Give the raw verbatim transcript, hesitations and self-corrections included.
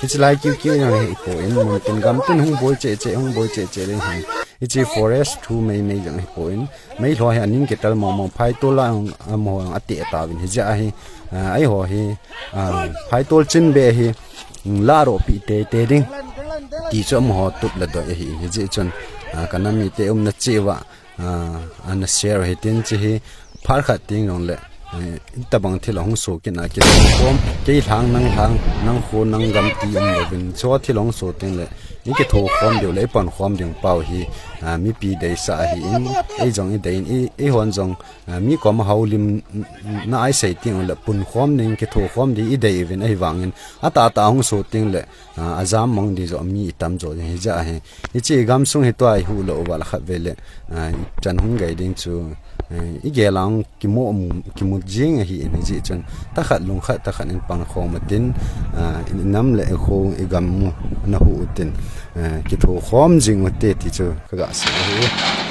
Hiche lai kiu kiu jong hipon, mun tin gam tin hung boi cheh cheh, hung boi cheh cheh le hin. Hiche forest thu mei mei jong hipon. Meilhou hi aning kitel mong mong, phaitol la hung, amaho jong ateh tauvin hijeh a hi, ah, eiho hi, ah, phaitol chin be hi, mm, la ropi tei tei ding. Ti chu amaho tup le doi ahi, hijeh chun, ah, ka nam mite umna cheh uva, ah, ana share hitin hiche hi phat khat teng jongle, eh, itobang thil ahung soh kit na kithou khom, kei lhang nang lhang, nang kho nang gam ti umlouvin, chua thil ahung soh tengle, ikithou khom diu le, ipan khom ding pau hi, ah, mipi deisah ahin, ei jong idei in, i, eihon jong, ah, mi koma houlim, na isei tengle, pun khom ding, kithou khom ding, idei uvin, ahivangin, atahtah ahung soh tengle, ah, ajam mang ding joh, mi itam joh ding, hijeh a hi. Hiche igamsung hi tua ihuh lou uva le khatvei le, ah, ichan hung gei ding chu, eh, igel a hung kimu, kimu jing ahin hijeh chun, tahkhat lungkhat, tahkhat in pang khom utin, ah, inam le ikho igam u nahuh utin, eh, kithou khom jing ute ti chu kaga sei ahi.